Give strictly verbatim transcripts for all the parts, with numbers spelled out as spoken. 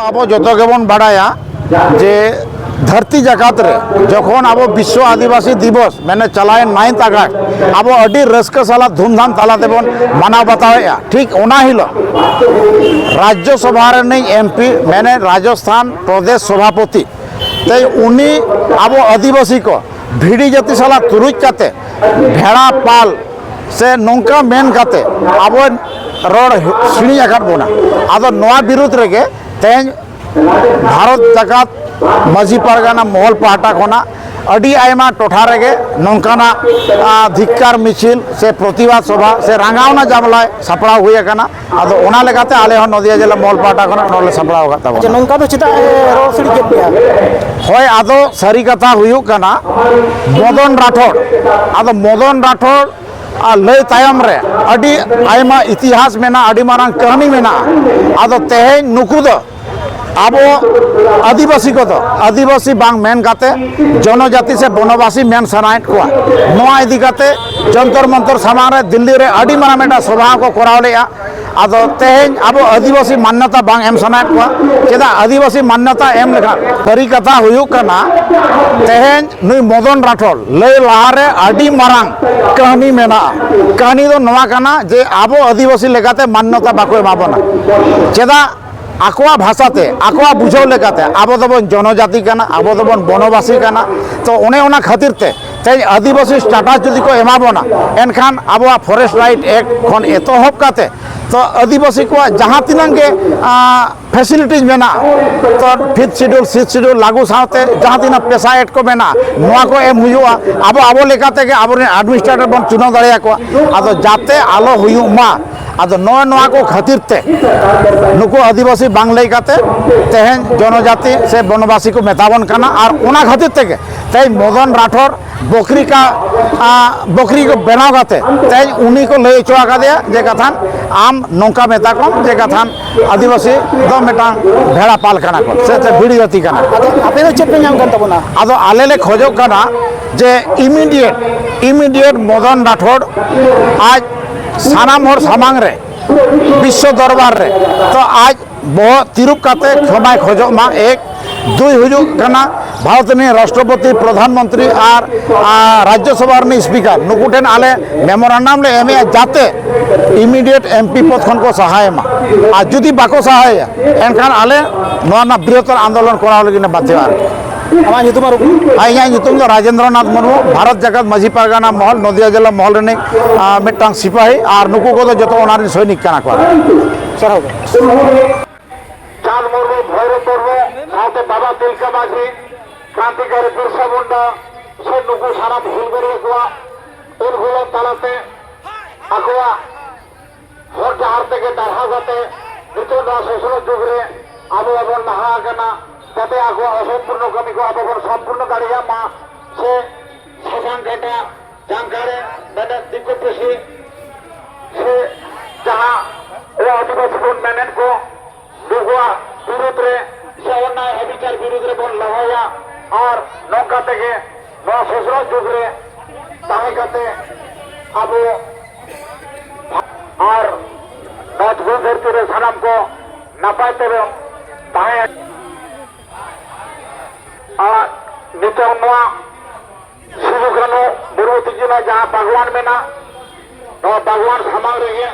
ᱟᱵᱚ ᱡᱚᱛᱚ ᱜᱮᱵᱚᱱ ᱵᱟᱲᱟᱭᱟ ᱡᱮ ᱫᱷᱟᱹᱨᱛᱤ ᱡᱟᱠᱟᱛ ᱨᱮ ᱡᱚᱠᱷᱚᱱ ᱟᱵᱚ ᱵᱤᱥᱥᱚ ᱟᱹᱫᱤᱵᱟᱹᱥᱤ ᱫᱤᱵᱚᱥ, ᱢᱟᱱᱮ ᱪᱟᱞᱟᱣᱮᱱ ᱱᱟᱭᱤᱱᱛᱷ ᱟᱜᱚᱥᱴ, ᱟᱵᱚ ᱟᱹᱰᱤ ᱨᱟᱹᱥᱠᱟᱹ ᱥᱟᱞᱟᱜ ᱫᱷᱩᱢᱫᱷᱟᱢ ᱛᱟᱞᱟ ᱛᱮᱵᱚᱱ ᱢᱟᱱᱟᱣ ᱵᱟᱛᱟᱣᱮᱫᱼᱟ, ᱴᱷᱤᱠ ᱚᱱᱟ ᱦᱤᱞᱳᱜ ᱨᱟᱡᱽᱡᱚ ᱥᱚᱵᱷᱟ ᱨᱤᱱᱤᱡ ᱮᱢ ᱯᱤ, ᱢᱟᱱᱮ ᱨᱟᱡᱚᱥᱛᱷᱟᱱ ᱯᱨᱚᱫᱮᱥ ᱥᱚᱵᱷᱟᱯᱚᱛᱤ, ᱛᱮ ᱩᱱᱤ ᱟᱵᱚ ᱟᱹᱫᱤᱵᱟᱹᱥᱤ ᱠᱚ ᱵᱷᱤᱰᱤ ᱡᱟᱹᱛᱤ ᱥᱟᱞᱟᱜ ᱛᱩᱞᱩᱡ ᱠᱟᱛᱮ ᱵᱷᱮᱲᱟ ᱯᱟᱞ ᱥᱮ ᱱᱚᱝᱠᱟ ᱢᱮᱱ ᱠᱟᱛᱮ ᱟᱵᱚ ᱨᱚᱲ ᱥᱤᱬᱤᱡ ᱟᱠᱟᱫ ᱵᱚᱱᱟ᱾ ᱟᱫᱚ ᱱᱚᱣᱟ ᱵᱤᱨᱩᱫᱽ ᱨᱮᱜᱮ ᱛᱮᱦᱮᱧ ᱵᱷᱟᱨᱚᱛ ᱡᱟᱠᱟᱛ ᱢᱟᱹᱡᱷᱤ ᱯᱟᱨᱜᱟᱱᱟ ᱢᱚᱦᱚᱞ ᱯᱟᱦᱴᱟ ᱠᱷᱚᱱᱟᱜ ᱟᱹᱰᱤ ᱟᱭᱢᱟ ᱴᱚᱴᱷᱟ ᱨᱮᱜᱮ ᱱᱚᱝᱠᱟᱱᱟᱜ, ᱟ, ᱫᱷᱤᱠᱠᱟᱨ ᱢᱤᱪᱷᱤᱞ ᱥᱮ ᱯᱨᱚᱛᱤᱵᱟᱫ ᱥᱚᱵᱷᱟ ᱥᱮ ᱨᱟᱸᱜᱟᱣᱱᱟ ᱡᱟᱢᱞᱟᱭ ᱥᱟᱯᱲᱟᱣ ᱦᱩᱭ ᱟᱠᱟᱱᱟ᱾ ᱟᱫᱚ ᱚᱱᱟ ᱞᱮᱠᱟᱛᱮ ᱟᱞᱮ ᱦᱚᱸ ᱱᱚᱫᱤᱭᱟ ᱡᱮᱞᱟ ᱢᱚᱦᱚᱞ ᱯᱟᱦᱴᱟ ᱠᱷᱚᱱᱟᱜ ᱱᱚᱰᱮ ᱞᱮ ᱥᱟᱯᱲᱟᱣ ᱟᱠᱟᱫ ᱟᱪᱪᱷᱟ, ᱛᱟᱵᱚᱱᱟ᱾ ᱱᱚᱝᱠᱟ ᱫᱚ ᱪᱮᱫᱟᱜ ᱮ ᱨᱚᱲ ᱥᱤᱲᱤᱡ ᱠᱮᱫ ᱯᱮᱭᱟ? ᱦᱳᱭ, ᱟᱫᱚ ᱥᱟᱹᱨᱤ ᱠᱟᱛᱷᱟ ᱦᱩᱭᱩᱜ ᱠᱟᱱᱟ ᱢᱚᱫᱚᱱ ᱨᱟᱴᱷᱳᱲ᱾ ᱟᱫᱚ ᱢᱚᱫᱚᱱ ᱨᱟᱴᱷᱳᱲ ᱟᱨ ᱞᱟᱹᱭ ᱛᱟᱭᱚᱢ ᱨᱮ ᱟᱹᱰᱤ ᱟᱭᱢᱟ ᱤᱛᱤᱦᱟᱥ ᱢᱮᱱᱟᱜᱼᱟ, ᱟᱹᱰᱤ ᱢᱟᱨᱟᱝ ᱠᱟᱹᱦᱱᱤ ᱢᱮᱱᱟᱜᱼᱟ᱾ ᱟᱫᱚ ᱛᱮᱦᱮᱧ ᱱᱩᱠᱩ ᱫᱚ ᱟᱵᱚ ᱟᱹᱫᱤᱵᱟᱹᱥᱤ ᱠᱚᱫᱚ ᱟᱹᱫᱤᱵᱟᱹᱥᱤ ᱵᱟᱝ ᱢᱮᱱ ᱠᱟᱛᱮ ᱡᱚᱱᱚᱡᱟᱛᱤ ᱥᱮ ᱵᱚᱱᱚᱵᱟᱥᱤ ᱢᱮᱱ ᱥᱟᱱᱟᱭᱮᱫ ᱠᱚᱣᱟ᱾ ᱱᱚᱣᱟ ᱤᱫᱤ ᱠᱟᱛᱮ ᱡᱚᱱᱛᱚᱨ ᱢᱚᱱᱛᱚᱨ ᱥᱟᱢᱟᱝ ᱨᱮ ᱫᱤᱞᱞᱤ ᱨᱮ ᱟᱹᱰᱤ ᱢᱟᱨᱟᱝ ᱢᱤᱫᱴᱟᱝ ᱥᱚᱵᱷᱟ ᱦᱚᱸᱠᱚ ᱠᱚᱨᱟᱣ ᱞᱮᱫᱼᱟ᱾ ᱟᱫᱚ ᱛᱮᱦᱮᱧ ᱟᱵᱚ ᱟᱹᱫᱤᱵᱟᱹᱥᱤ ᱢᱟᱱᱱᱚᱛᱟ ᱵᱟᱝ ᱮᱢ ᱥᱟᱱᱟᱭᱮᱫ ᱠᱚᱣᱟ᱾ ᱪᱮᱫᱟᱜ ᱟᱹᱫᱤᱵᱟᱹᱥᱤ ᱢᱟᱱᱱᱚᱛᱟ ᱮᱢ ᱞᱮᱠᱷᱟᱱ? ᱥᱟᱹᱨᱤ ᱠᱟᱛᱷᱟ ᱦᱩᱭᱩᱜ ᱠᱟᱱᱟ, ᱛᱮᱦᱮᱧ ᱱᱩᱭ ᱢᱚᱫᱚᱱ ᱨᱟᱴᱷᱳᱨ ᱞᱟᱹᱭ ᱞᱟᱦᱟᱨᱮ ᱟᱹᱰᱤ ᱢᱟᱨᱟᱝ ᱠᱟᱹᱦᱱᱤ ᱢᱮᱱᱟᱜᱼᱟ᱾ ᱠᱟᱹᱦᱱᱤ ᱫᱚ ᱱᱚᱣᱟ ᱠᱟᱱᱟ ᱡᱮ ᱟᱵᱚ ᱟᱹᱫᱤᱵᱟᱹᱥᱤ ᱞᱮᱠᱟᱛᱮ ᱢᱟᱱᱱᱚᱛᱟ ᱵᱟᱠᱚ ᱮᱢᱟ ᱵᱚᱱᱟ᱾ ᱪᱮᱫᱟᱜ? ᱟᱠᱚᱣᱟᱜ ᱵᱷᱟᱥᱟᱛᱮ, ᱟᱠᱚᱣᱟᱜ ᱵᱩᱡᱷᱟᱹᱣ ᱞᱮᱠᱟᱛᱮ ᱟᱵᱚ ᱫᱚᱵᱚᱱ ᱡᱚᱱᱚᱡᱟᱛᱤ ᱠᱟᱱᱟ, ᱟᱵᱚ ᱫᱚᱵᱚᱱ ᱵᱚᱱᱚᱵᱟᱥᱤ ᱠᱟᱱᱟ᱾ ᱛᱚ ᱚᱱᱮ ᱚᱱᱟ ᱠᱷᱟᱹᱛᱤᱨ ᱛᱮ ᱛᱮᱦᱮᱧ ᱟᱹᱫᱤᱵᱟᱹᱥᱤ ᱥᱴᱮᱴᱟᱥ ᱡᱩᱫᱤ ᱠᱚ ᱮᱢᱟ ᱵᱚᱱᱟ, ᱮᱱᱠᱷᱟᱱ ᱟᱵᱚᱣᱟᱜ ᱯᱷᱚᱨᱮᱥᱴ ᱨᱟᱭᱤᱴ ᱮᱠᱴ ᱠᱷᱚᱱ ᱮᱛᱚᱦᱚᱵ ᱠᱟᱛᱮ ᱛᱚ ᱟᱹᱫᱤᱵᱟᱹᱥᱤ ᱠᱚᱣᱟᱜ ᱡᱟᱦᱟᱸ ᱛᱤᱱᱟᱹᱜ ᱜᱮ, ᱟ, ᱯᱷᱮᱥᱤᱞᱤᱴᱤᱡᱽ ᱢᱮᱱᱟᱜᱼᱟ, ᱛᱚ ᱯᱷᱤᱯᱛᱷ ᱥᱤᱰᱩᱞ, ᱥᱤᱠᱥᱛᱷ ᱥᱤᱰᱩᱞ ᱞᱟᱹᱜᱩ ᱥᱟᱶᱛᱮ ᱡᱟᱦᱟᱸ ᱛᱤᱱᱟᱹᱜ ᱯᱮᱥᱟ ᱮᱠᱴ ᱠᱚ ᱢᱮᱱᱟᱜᱼᱟ, ᱱᱚᱣᱟ ᱠᱚ ᱮᱢ ᱦᱩᱭᱩᱜᱼᱟ᱾ ᱟᱵᱚ ᱟᱵᱚ ᱞᱮᱠᱟ ᱛᱮᱜᱮ ᱟᱵᱚᱨᱮᱱ ᱮᱰᱢᱤᱱᱤᱥᱴᱨᱮᱴᱚᱨ ᱵᱚᱱ ᱪᱩᱱᱟᱹᱣ ᱫᱟᱲᱮᱭᱟᱠᱚᱣᱟ᱾ ᱟᱫᱚ ᱡᱟᱛᱮ ᱟᱞᱚ ᱦᱩᱭᱩᱜ ᱢᱟ, ᱟᱫᱚ ᱱᱚᱜᱼᱚ ᱱᱚᱣᱟ ᱠᱚ ᱠᱷᱟᱹᱛᱤᱨ ᱛᱮ ᱱᱩᱠᱩ ᱟᱹᱫᱤᱵᱟᱹᱥᱤ ᱵᱟᱝ ᱞᱟᱹᱭ ᱠᱟᱛᱮ ᱛᱮᱦᱮᱧ ᱡᱚᱱᱚᱡᱟᱛᱤ ᱥᱮ ᱵᱚᱱᱚᱵᱟᱥᱤ ᱠᱚ ᱢᱮᱛᱟ ᱵᱚᱱ ᱠᱟᱱᱟ᱾ ᱟᱨ ᱚᱱᱟ ᱠᱷᱟᱹᱛᱤᱨ ᱛᱮᱜᱮ ᱛᱮᱦᱮᱧ ᱢᱚᱫᱚᱱ ᱨᱟᱴᱷᱳᱨ ᱵᱚᱠᱨᱤ ᱠᱟ, ᱟ, ᱵᱚᱠᱨᱤ ᱠᱚ ᱵᱮᱱᱟᱣ ᱠᱟᱛᱮ ᱛᱮᱦᱮᱧ ᱩᱱᱤ ᱠᱚ ᱞᱟᱹᱭ ᱦᱚᱪᱚ ᱟᱠᱟᱫᱮᱭᱟ ᱡᱮ ᱠᱟᱛᱷᱟᱱ ᱟᱢ ᱱᱚᱝᱠᱟ ᱢᱮᱛᱟ ᱠᱚᱢ ᱡᱮ ᱠᱟᱛᱷᱟᱱ ᱟᱹᱫᱤᱵᱟᱹᱥᱤ ᱫᱚ ᱢᱤᱫᱴᱟᱝ ᱵᱷᱮᱲᱟ ᱯᱟᱞ ᱠᱟᱱᱟ ᱠᱚ ᱥᱮ ᱪᱮᱫ ᱵᱷᱤᱲ ᱡᱟᱹᱛᱤ ᱠᱟᱱᱟ ᱠᱚ᱾ ᱟᱫᱚ ᱟᱯᱮ ᱫᱚ ᱪᱮᱫ ᱯᱮ ᱧᱟᱢ ᱠᱟᱱ ᱛᱟᱵᱚᱱᱟ? ᱟᱫᱚ ᱟᱞᱮ ᱞᱮ ᱠᱷᱚᱡᱚᱜ ᱠᱟᱱᱟ ᱡᱮ ᱤᱢᱤᱰᱤᱭᱮᱴ, ᱤᱢᱤᱰᱤᱭᱮᱴ ᱢᱚᱫᱚᱱ ᱨᱟᱴᱷᱳᱨ ᱟᱡ ᱥᱟᱱᱟᱢ ᱦᱚᱲ ᱥᱟᱢᱟᱝ ᱨᱮ ᱵᱤᱥᱥᱚ ᱫᱚᱨᱵᱟᱨ ᱨᱮ ᱛᱚ ᱟᱡ ᱵᱚᱦᱚᱜ ᱛᱤᱨᱩᱵ ᱠᱟᱛᱮ ᱠᱷᱚᱢᱟᱭ ᱠᱷᱚᱡᱚᱜ ᱢᱟ᱾ ᱮᱠ᱾ ᱫᱩᱭ ᱦᱩᱭᱩᱜ ᱠᱟᱱᱟ, ᱵᱷᱟᱨᱚᱛ ᱨᱤᱱᱤᱡ ᱨᱟᱥᱴᱨᱚᱯᱚᱛᱤ, ᱯᱨᱚᱫᱷᱟᱱ ᱢᱚᱱᱛᱨᱤ ᱟᱨ, ᱟᱨ ᱨᱟᱡᱽᱡᱚ ᱥᱚᱵᱷᱟ ᱨᱤᱱᱤᱡ ᱥᱯᱤᱠᱟᱨ, ᱱᱩᱠᱩ ᱴᱷᱮᱱ ᱟᱞᱮ ᱢᱮᱢᱳᱨᱟᱱᱰᱟᱢ ᱞᱮ ᱮᱢᱮᱜᱼᱟ, ᱡᱟᱛᱮ ᱤᱢᱤᱰᱤᱭᱮᱴ ᱮᱢᱯᱤ ᱯᱚᱫᱽ ᱠᱷᱚᱱ ᱠᱚ ᱥᱟᱦᱟᱭ ᱢᱟ᱾ ᱟᱨ ᱡᱩᱫᱤ ᱵᱟᱠᱚ ᱥᱟᱦᱟᱭᱟ, ᱮᱱᱠᱷᱟᱱ ᱟᱞᱮ ᱱᱚᱣᱟ ᱨᱮᱱᱟᱜ ᱵᱨᱤᱦᱚᱛᱚᱨ ᱟᱱᱫᱳᱞᱚᱱ ᱠᱚᱨᱟᱣ ᱞᱟᱹᱜᱤᱫ ᱞᱮ ᱵᱟᱫᱽᱫᱷᱚᱜᱼᱟ ᱟᱨᱠᱤ᱾ ᱟᱢᱟᱜ ᱧᱩᱛᱩᱢ ᱟᱨ ᱩᱯᱨᱩᱢ? ᱟᱨ ᱤᱧᱟᱹᱜ ᱧᱩᱛᱩᱢ ᱫᱚ ᱨᱟᱡᱮᱱᱫᱨᱚ ᱱᱟᱛᱷ ᱢᱩᱨᱢᱩ, ᱵᱷᱟᱨᱚᱛ ᱡᱟᱠᱟᱛ ᱢᱟᱹᱡᱷᱤ ᱯᱟᱨᱜᱟᱱᱟ ᱢᱚᱦᱚᱞ, ᱱᱚᱫᱤᱭᱟ ᱡᱮᱞᱟ ᱢᱚᱦᱚᱞ ᱨᱤᱱᱤᱡ, ᱟᱸ, ᱢᱤᱫᱴᱟᱝ ᱥᱤᱯᱟᱦᱤ, ᱟᱨ ᱱᱩᱠᱩ ᱠᱚᱫᱚ ᱡᱚᱛᱚ ᱚᱱᱟ ᱨᱤᱱ ᱥᱚᱭᱱᱤᱠ ᱠᱟᱱᱟ ᱠᱚ᱾ ᱥᱟᱨᱦᱟᱣ ᱜᱮ᱾ ᱪᱟᱸᱫᱽ ᱢᱩᱨᱢᱩ, ᱵᱷᱳᱭᱨᱳᱵ ᱢᱩᱨᱢᱩ ᱥᱟᱶᱛᱮ ᱵᱟᱵᱟ ᱛᱤᱞᱠᱟᱹ ᱢᱟᱹᱡᱷᱤ, ᱠᱨᱟᱱᱛᱤᱠᱟᱨᱤ ᱵᱤᱨᱥᱟ ᱢᱩᱱᱰᱟ ᱥᱮ ᱱᱩᱠᱩ ᱥᱟᱱᱟᱢ ᱦᱩᱞᱜᱟᱹᱨᱤᱭᱟᱹ ᱠᱚᱣᱟᱜ ᱩᱞᱜᱩᱞᱟᱱ ᱛᱟᱞᱟᱛᱮ ᱟᱠᱚᱣᱟᱜ ᱦᱚᱨ ᱰᱟᱦᱟᱨ ᱛᱮᱜᱮ ᱰᱟᱨᱦᱟᱣ ᱠᱟᱛᱮ ᱱᱤᱛᱚᱜ ᱱᱚᱣᱟ ᱥᱚᱥᱱᱚᱜ ᱡᱩᱜᱽ ᱨᱮ ᱟᱵᱚ ᱵᱚᱱ ᱞᱟᱦᱟ ᱟᱠᱟᱱᱟ, ᱡᱟᱛᱮ ᱟᱠᱚᱣᱟᱜ ᱚᱥᱚᱢᱯᱩᱨᱱᱚ ᱠᱟᱹᱢᱤ ᱠᱚ ᱟᱵᱚ ᱵᱚᱱ ᱥᱚᱢᱯᱩᱨᱱᱚ ᱫᱟᱲᱮᱭᱟᱜ ᱢᱟ, ᱥᱮ ᱥᱟᱥᱟᱝ ᱠᱟᱴᱟ, ᱡᱟᱝᱠᱟᱲᱮ ᱢᱮᱱᱮᱫ ᱫᱤᱠᱩ ᱯᱩᱥᱤ, ᱥᱮ ᱡᱟᱦᱟᱸ ᱟᱵᱚ ᱟᱹᱫᱤᱵᱟᱹᱥᱤ ᱵᱚᱱ ᱢᱮᱱᱮᱫ ᱠᱚ, ᱱᱩᱠᱩᱣᱟᱜ ᱵᱤᱨᱩᱫᱽ ᱨᱮ ᱥᱮ ᱚᱱᱱᱟᱭ ᱚᱵᱤᱪᱟᱨ ᱵᱤᱨᱩᱫᱽ ᱨᱮᱵᱚᱱ ᱞᱟᱦᱟᱭᱟ᱾ ᱟᱨ ᱱᱚᱝᱠᱟ ᱛᱮᱜᱮ ᱱᱚᱣᱟ ᱥᱚᱥᱱᱚᱜ ᱡᱩᱜᱽ ᱨᱮ ᱛᱟᱦᱮᱸ ᱠᱟᱛᱮ ᱟᱵᱚ ᱟᱨ ᱱᱚᱣᱟ ᱫᱷᱩᱲᱤ ᱫᱷᱟᱹᱨᱛᱤ ᱨᱮ ᱥᱟᱱᱟᱢ ᱠᱚ ᱱᱟᱯᱟᱭ ᱛᱮᱵᱚᱱ ᱛᱟᱦᱮᱸ᱾ ᱟᱨ ᱱᱤᱛᱚᱝ ᱱᱚᱣᱟ ᱥᱤᱫᱩ ᱠᱟᱹᱱᱦᱩ ᱢᱩᱨᱢᱩ ᱛᱤᱠᱤᱱᱟᱜ ᱡᱟᱦᱟᱸ ᱵᱟᱜᱽᱣᱟᱱ ᱢᱮᱱᱟᱜ, ᱱᱚᱣᱟ ᱵᱟᱜᱽᱣᱟᱱ ᱥᱟᱢᱟᱝ ᱨᱮᱜᱮ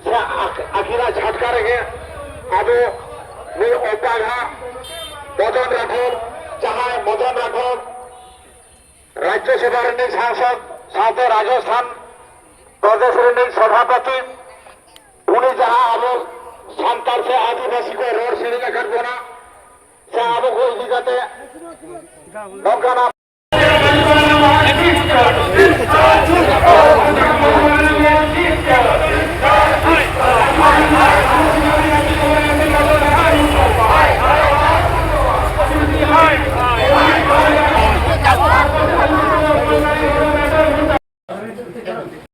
ᱥᱮ ᱟᱠ-, ᱟᱹᱠᱤᱱᱟᱜ ᱪᱷᱟᱴᱠᱟ ᱨᱮᱜᱮ ᱟᱵᱚ ᱱᱩᱭ ᱚᱯᱟᱜᱷᱟ ᱢᱚᱫᱚᱱ ᱨᱟᱴᱷᱳᱨ, ᱡᱟᱦᱟᱸᱭ ᱢᱚᱫᱚᱱ ᱨᱟᱴᱷᱳᱨ ᱨᱟᱡᱽᱡᱚ ᱥᱚᱵᱷᱟ ᱨᱤᱱᱤᱡ ᱥᱟᱝᱥᱚᱫ ᱥᱟᱶᱛᱮ ᱨᱟᱡᱚᱥᱛᱷᱟᱱ ᱯᱨᱚᱫᱮᱥ ᱨᱤᱱᱤᱡ ᱥᱚᱵᱷᱟᱯᱚᱛᱤ, ᱩᱱᱤ ᱡᱟᱦᱟᱸ ᱟᱵᱚ ᱥᱟᱱᱛᱟᱲ ᱥᱮ ᱟᱹᱫᱤᱵᱟᱹᱥᱤ ᱠᱚ ᱨᱚᱲ ᱥᱮᱨᱮᱧ ᱟᱠᱟᱫ ᱵᱚᱱᱟ, ᱥᱮ ᱟᱵᱚ ᱠᱚ ᱤᱫᱤ ᱠᱟᱛᱮ ᱱᱚᱝᱠᱟᱱᱟᱜ